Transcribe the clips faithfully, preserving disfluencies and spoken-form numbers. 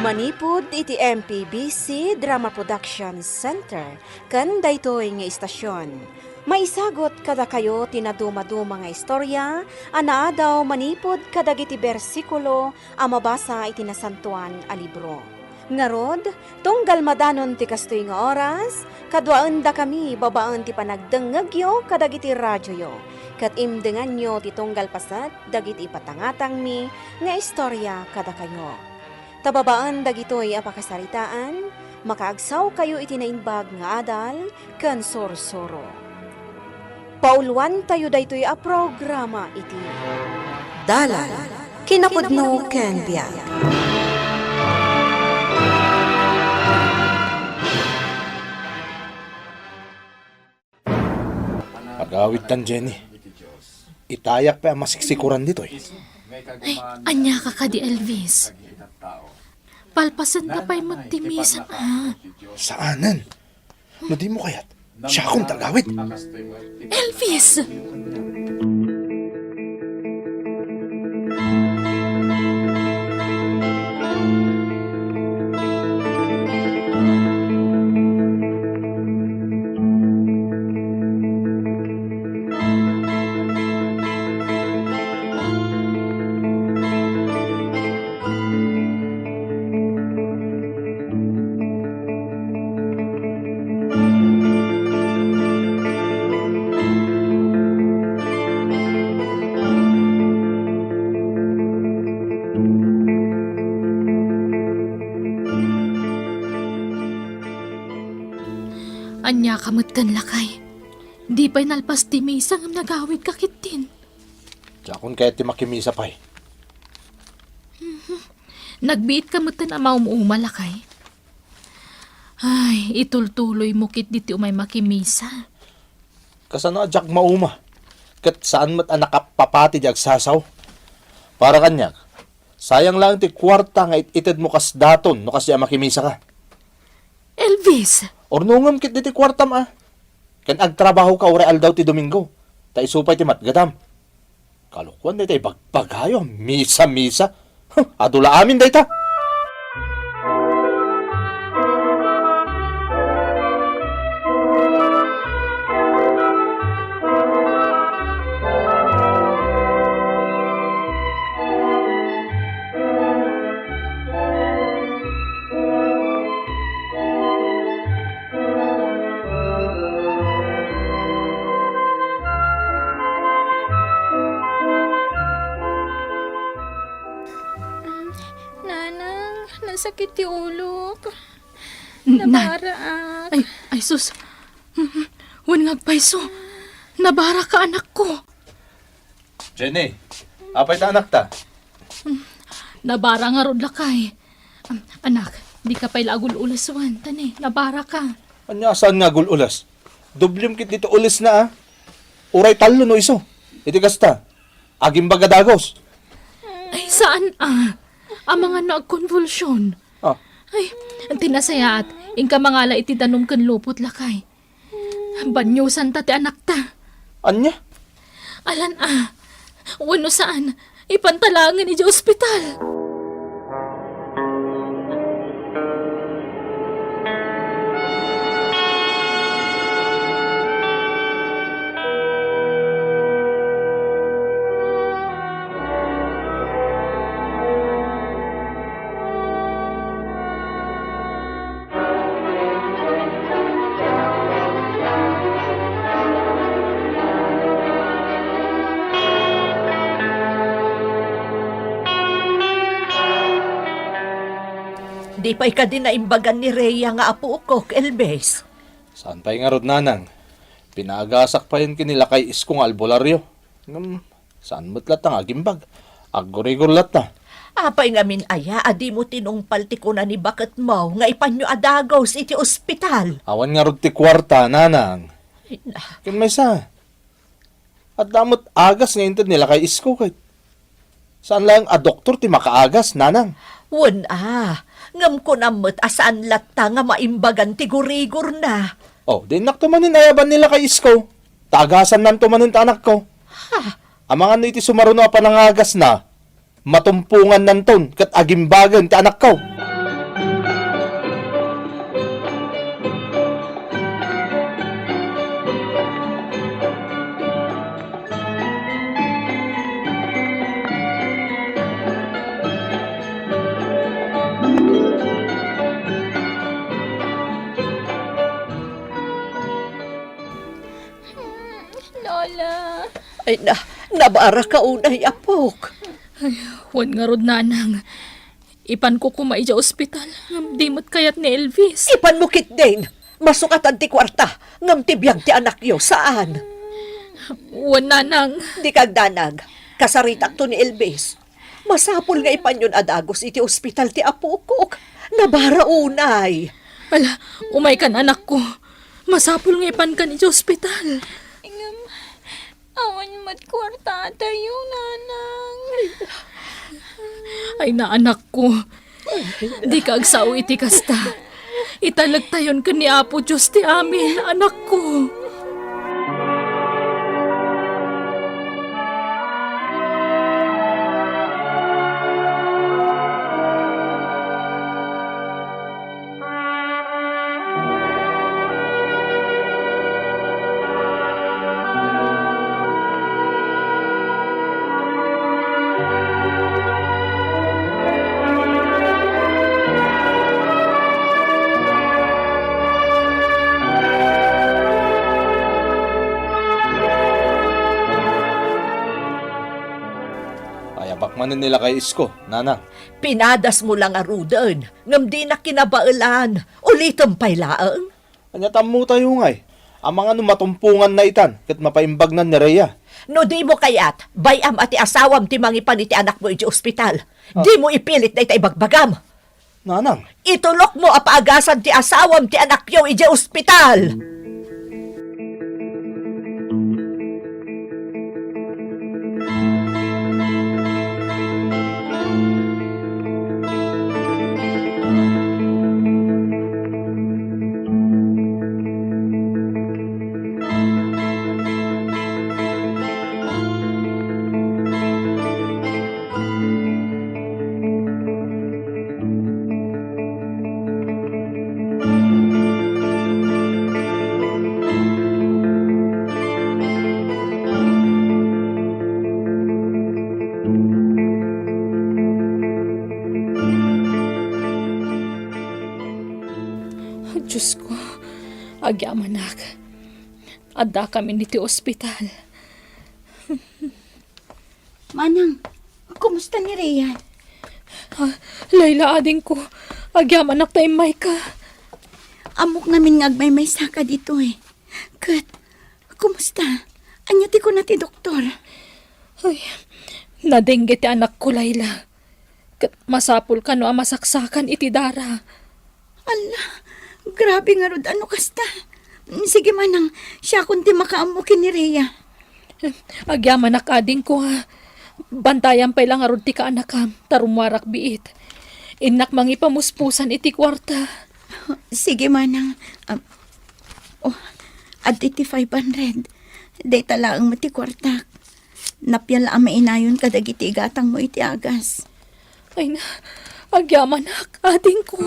Manipud iti M P B C Drama Production Center ken daytoy nga istasyon, maisagut kadakayo ti nadumaduma nga istorya a naadaw manipud kadagiti bersikulo a mabasa iti Nasantoan a Libro. Ngarud, tunggal madanon ti kastoy nga oras, kaduaendakami babaen ti panagdengngegyo kadagiti radioyo, ket imdenganyo ti tunggal paset dagiti ipatangatangmi nga istorya kadakayo. Ta babaen dagitoy a pakasaritaan, makaagsawkayo iti naimbag nga adal ken sursuro. Pauluantayo daytoy a programa iti Dalan, kinapudno ken biag. Agawidtan, Jenny. Itayak pay a masiksikuran ditoy. Ay, ania ka kadi, Elvis? Palpasen ka pay met ti misa, a. Saanen? No dimo kayat, siakon ti agawid. Elvis! Ania ka metten, lakay? Di pay nalpas ti misa ngem nagawid ka ketdin. Diakon kayat ti makimisa pay. Nagbiit ka metten a maum-uma, lakay. Ay, itultuloy mo ketdi ti umay makimisa. Kasano a diak mauma? Ket saan met a nakapapati ti agsasao. Para kaniak, sayang laeng ti kuarta nga it-ited mo kas daton no kasdi a makimisa ka. Elvis! Urnongem ketdi ti kuartam, a. Ken agtrabaho ka uray aldaw ti Domingo, ta isu pay ti matgedam. Kalokuan dayta ibagbagayo, misa-misa. Huh, adu la amin dayta. Nanang, nasakit ti ulok. N-, na- Nabaraak. Ay, ay, sus. Wen nga agpayso. Nabara ka, anakko. Jenny, apay ta anakta? Nabara ngarud, lakay. Am, anak, di ka pay la agul-ules wen, ta ne, nabara ka. Ania saan nga agul-ules? Dublem ketdi ti ulesna, a. Uray tallo no isu. Iti kasta, agimbag a dagus. Ay, saan, a. Amangan no agkonvulsion. A. Ay, ti nasayaat, inka mangala iti danum ken lupot, lakay. Baniosanta ti anakta. Ania? Alan, a. Wenno saan, ipanta laengen idiay ospital. Di pay kadi naimbagan ni Rhea nga apokok, Elvis? Saan pay ngarud, nanang. Pinaagasak payen ken ni lakay Isko nga albularyo. Ngem, saan met latta nga agimbag. Aggurigor latta. Apay ngamin aya a dimo tinungpal ti kuna ni baketmo nga ipanyo a dagus iti ospital? Awan ngarud ti kuarta, nanang. Ay, na- Ken maysa, adda met agas nga inted ni lakay Isko ket saan laeng a doktor ti makaagas, nanang. Wen a, ngem kunam met a saan latta nga maimbagan ti gurigorna. O, di innakto manen ayaban ni lakay Isko. Ta agasannanto manen ti anakko. Ha? Amangan no iti sumaruno a panangagasna, matumpongannanton ket agimbagen ti anakko. Ay na, nabaraka unay, apok. Ay, wen ngarud, nanang. Ipanko koma idiay ospital, ngem di met kayat ni Elvis. Ipanmo ketdin. Masukatan ti kuarta, ngem ti biag ti anakyo, saan? Wen, nanang. Dika agdanag. Kasaritakto ni Elvis. Masapul nga ipanyon a dagus iti ospital ti apok. Nabara unay. Ala, umaykan, anakko. Masapul nga ipankan iti ospital. Ngem, awan met kuartatayo, nanang. Ay na, anakko. Dika agsao iti kasta. Italektayon ken ni Apo Dios ti amin, anakko. Ay, apak manen ni lakay Isko, nanang. Pinadasmo la ngaruden, ngem dinak kinabaelan. Ulitem pay laeng. Ania, tammotayo ngay. Amangan no matumponganna itan ket mapaimbagnan ni Rhea. No dimo kayat, bay-am a ti asawam ti mangipan iti anakmo idiay ospital. Ah. Dimo ipilit dayta ibagbagam. Nanang. Itulokmo a paagasan ti asawam ti anakyo idiay ospital. Diosko, agyamanak. Addakami iti ospital. Manang, kumusta ni Rhea? Ah, Laila, adingko, agyamanak ta immayka. Ammok ngamin nga agmaymaysaka ditoy. Ket, kumusta? Ania ti kuna ti doktor? Ay, nadengue ti anakko, Laila. Ket masapul kano a masaksakan iti dara. Alla, grabe ngarud a no kasta. Sige manang, siakon ti makaammo ken ni Rhea. Agyamanak, adingko, ha. Bantayan pay la ngarud ti kaanakam, ta rummuarak biit. Innak mangipamuspusan iti kuarta. Sige manang. Am, oh, adda iti five hundred. Dayta laeng met ti kuartak. Nappian la a mainayon kadagiti igatangmo iti agas. Ay na, agyamanak, adingko.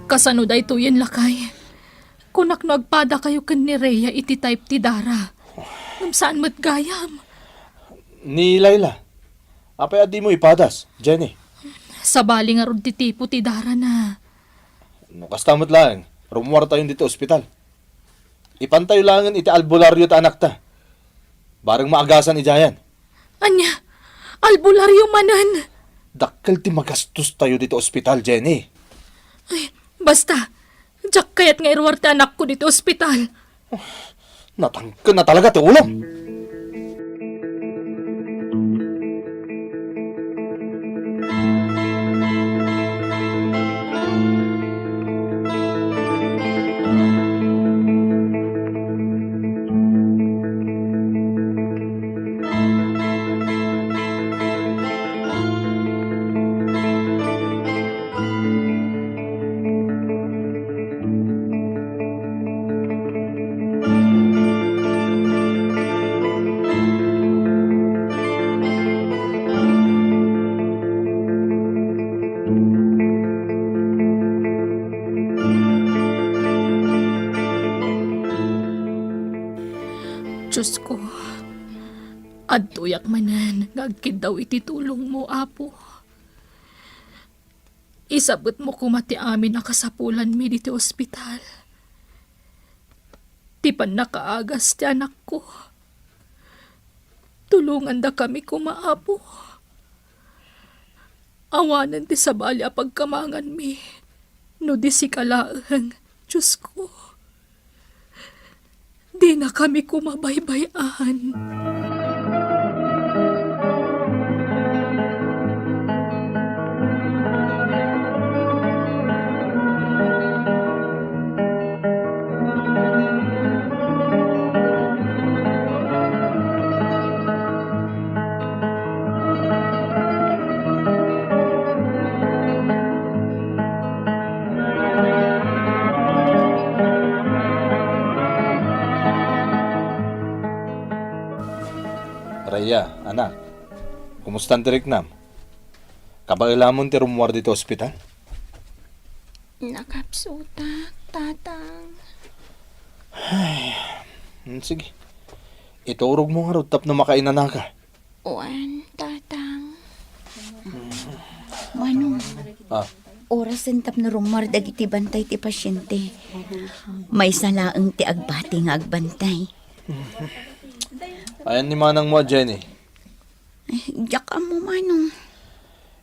Kasano daytoyen, lakay? Kunak no agpadakayo ken ni Rhea iti type ti dara. Ngem saan met gayam. Ni Laila, apay a dimo ipadas, Jenny? Sabali ngarud ti tipo ti darana. No kasta met laeng, rummuartayon ditoy ospital. Ipantayo laengen iti albulario ti anakta. Bareng maagasan idiayen. Ania? Albulario manen? Dakkel ti magastostayo ditoy ospital, Jenny. Ay, basta. Diak kayat nga iruar ti anakko ditoy ospital. Natangken na talaga ti ulom. Adtoyak manen nga agkiddaw iti tulongmo, Apo. Isabetmo koma ti amin a kasapulanmi ditoy ospital. Ti pannakaagas ti anakko. Tulongandakami koma, Apo. Awanen ti sabali a pagkamanganmi no di sika laeng, Diosko. Dinakami koma baybay-an. Rhea, anak, kumusta ti riknam? Kabaelamon ti rummuar ditoy ospital? Nakapsutak, Tatang. Ay, mm, sige. Iturogmo ngarud tapno makainanaka. Wen, Tatang. Manong, ah, orasen tapno rummuar dagiti bantay ti pasyente. Maysa laeng ti agbati nga agbantay. Ayan ni manangmo a Jenny? Eh, diak ammo, Manong.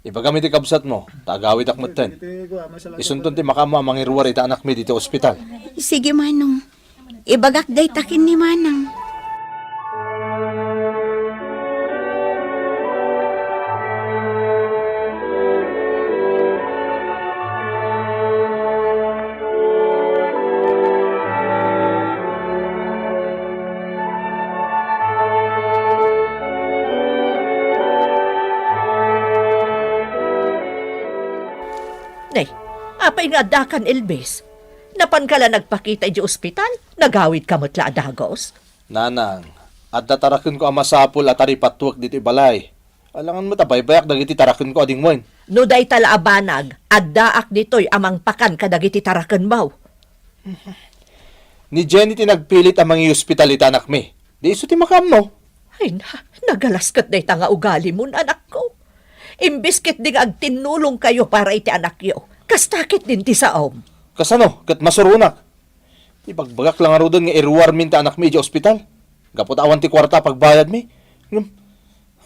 Ibagam iti kabsatmo, ta agawidak metten. Isunton ti makaammo a mangiruar iti anakmi ditoy ospital. Sige, Manong. Ibagak dayta ken ni Manang. Nay, apay nga addakan, Elvis? Napanka la nagpakita idiay ospital? Nagawidka met la a dagus? Nanang, adda tarakenko a masapul a taripattuek ditoy balay. Alangan met a baybayak dagiti tarakenko a dingwen. No dayta la a banag, addaak ditoy a mangpakan kadagiti tarakenmo. Ni Jenny ti nagpilit a mangihospital iti anakmi. Di isu ti makaammo. Ay na, nagalas ket dayta nga ugalimon, anakko. Imbes ketdi nga agtinnulongkayo para iti anakyo, kasta ketdin ti saom. Kasano? Ket masuronak. Ibagbagak la ngaruden nga iruarmin ti anakmi idiay ospital. Gapu ta awan ti kuarta a pagbayadmi. Ngem,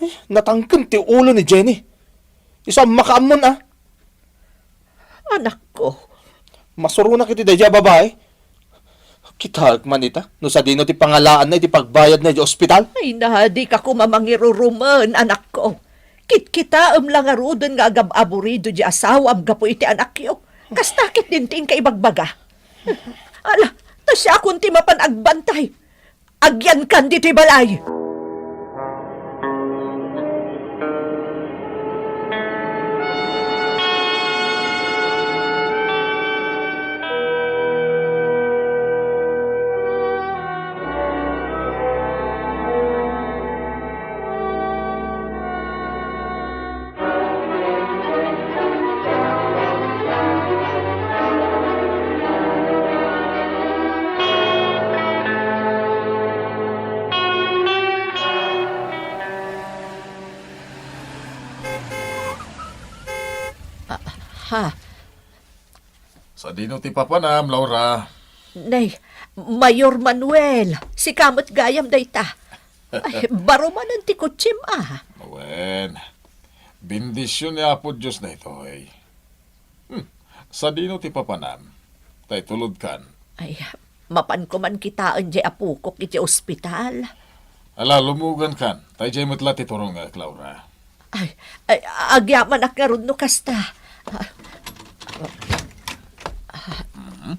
ay, natangken ti ulo ni Jenny. Isu a makaammon, a. Anakko. Masuronak iti daydiay a babai. Kitaek man ita, no sadino ti pangalaanna iti pagbayadna idiay ospital. Ay na, dika koma mangirurumen, anakko. Kitkitaem la ngaruden nga agab-aburido diay asawam gapu iti anakyo. Kasta ketdin ti inka ibagbaga. Ala, ta siakon ti mapan agbantay. Agyankan ditoy balay. Ah, ha? Sadino ti papanam, Laura? Nay, Mayor Manuel, sika met gayam dayta. Ay, baro manen ti kotsem, a. Wen, bendision ni Apo Dios daytoy. Hmm, sadino ti papanam? Ta itulodkan. Ay, mapanko man kitaen diay apokok iti ospital. Ala, lumugankan. Ta idiay met la ti turongek, Laura. Ay, ay, agyamanak ngarud no kasta. Mhm.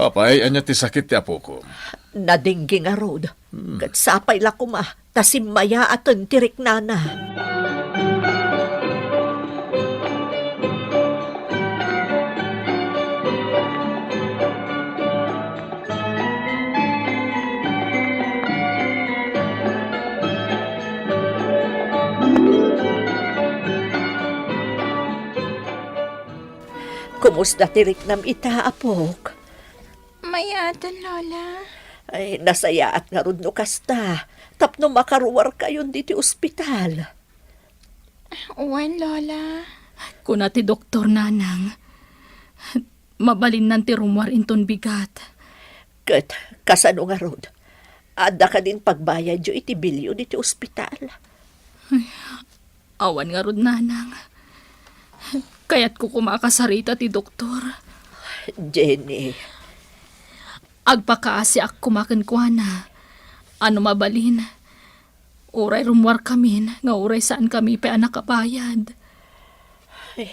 Apay, ania ti sakit ti apoko? Nadengge ngarud. Hmm. Ket sapay la koma ta simmayaaten ti riknana. Kumusta ti riknam ita, apok? Mayaaten, Lola. Ay, nasayaat ngarud no kasta, tapno makaruarkayon ditoy ospital. Wen, Lola. Kuna ti doktor, Nanang, mabalinnan ti rummuar inton bigat. Ket kasano ngarud? Adda kadin pagbayadyo iti bilyo ditoy ospital? Awan ngarud, Nanang. Kayatko koma a kasarita ti doktor. Jenny. Agpakaasiak koma kenkuana. Ano mabalin? Uray rummuarkamin nga uray saankami pay a nakabayad. Ay,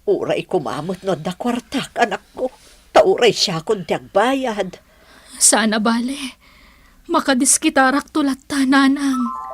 uray koma met no adda kuartak, anakko. Ta uray siakon ti agbayad. Saan a bale. Makadiskitarakto latta, Nanang.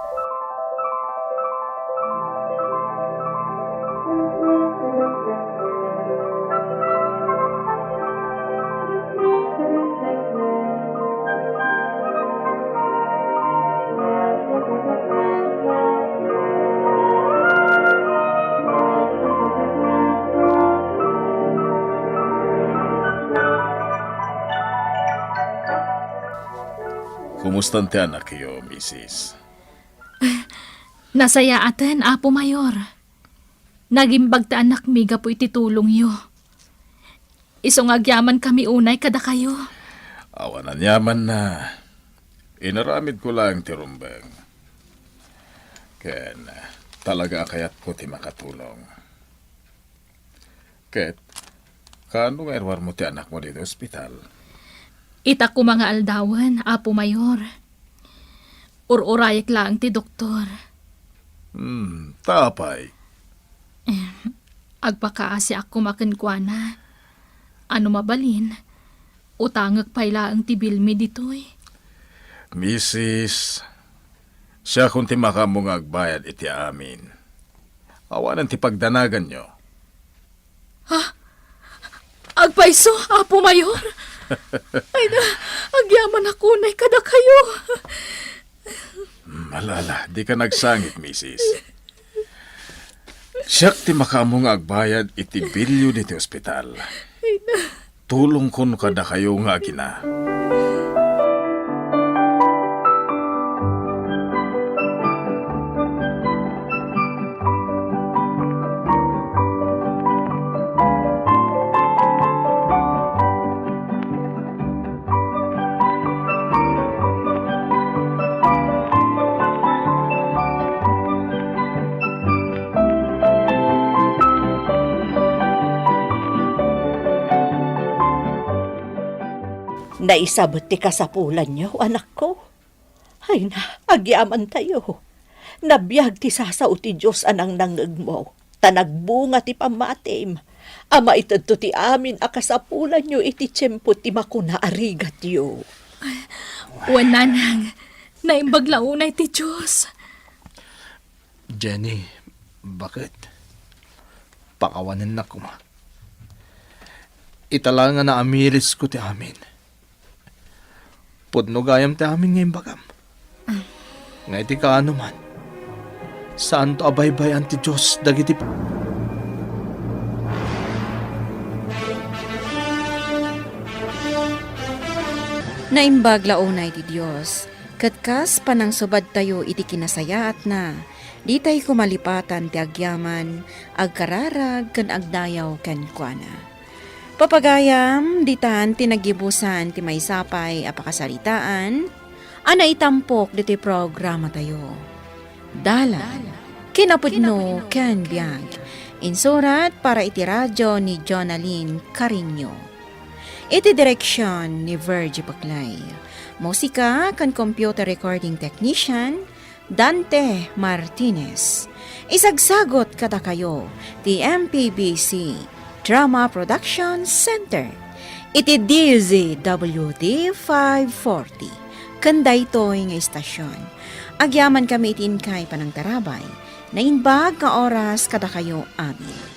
Kumustan ti anakyo, misis? Nasayaaten, Apo Mayor. Nagimbag ti anakmi gapu iti tulongyo. Isu nga agyamankami unay kadakayo. Awan aniamanna. Inaramidko laeng ti rumbeng. Ken talaga a kayatko ti makatulong. Ket, kaano nga iruarmo ti anakmo ditoy ospital? Ita koma nga aldawen, Apo Mayor. Ur-urayek laeng ti doktor. Hmm, ta apay? Eh, agpakaasiak koma kenkuana. Ano mabalin, utangek pay laeng ti bilmi ditoy. Misis, siakon ti makaammo nga agbayad iti amin. Awanen ti pagdanaganyo. Ha? Agpayso, Apo Mayor? Ay na, agyamanak unay kadakayo. Hmm, ala, ala, dika nagsangit, misis. Siak ti makaammo nga agbayad iti bilyo ditoy ospital. Ay na. Tulongkon kadakayo nga agina. Naisabet ti kasapulanyo, anakko. Ay na, agyamantayo. Nabiag ti sasao ti Dios a nangnangngegmo, ta nagbunga ti pammatim. A maitedto ti amin a kasapulanyo iti tiempo ti makuna a rigatyo. Wen, Nanang, naimbag la unay ti Dios. Jenny, baket? Pakawanennak koma. Ita la nga naamirisko ti amin. Pudno gayam ti amin nga imbagam. Nga iti kaano man, saanto a baybay-an ti Dios dagiti Naimbag la unay ti Dios, ket kas panangsubadtayo iti kinasayaatna, ditay koma lipatan ti agyaman, agkararag ken agdayaw kenkuana. Papagayam, ditan ti naggibusan ti maysa pay a pakasaritaan a naitampok ditoy programatayo. Dalan, kinapudno ken biag. Insurat para iti radio ni Jonalyn Cariño. Iti direksion ni Virgie Paclay. Musika ken computer recording technician, Dante Martinez. Isagsagot kadakayo ti M P B C Drama Production Center iti D Z W D five forty ken daytoy nga istasyon. Agyamankami iti inkay panangtarabay. Naimbag nga oras kadakayo amin.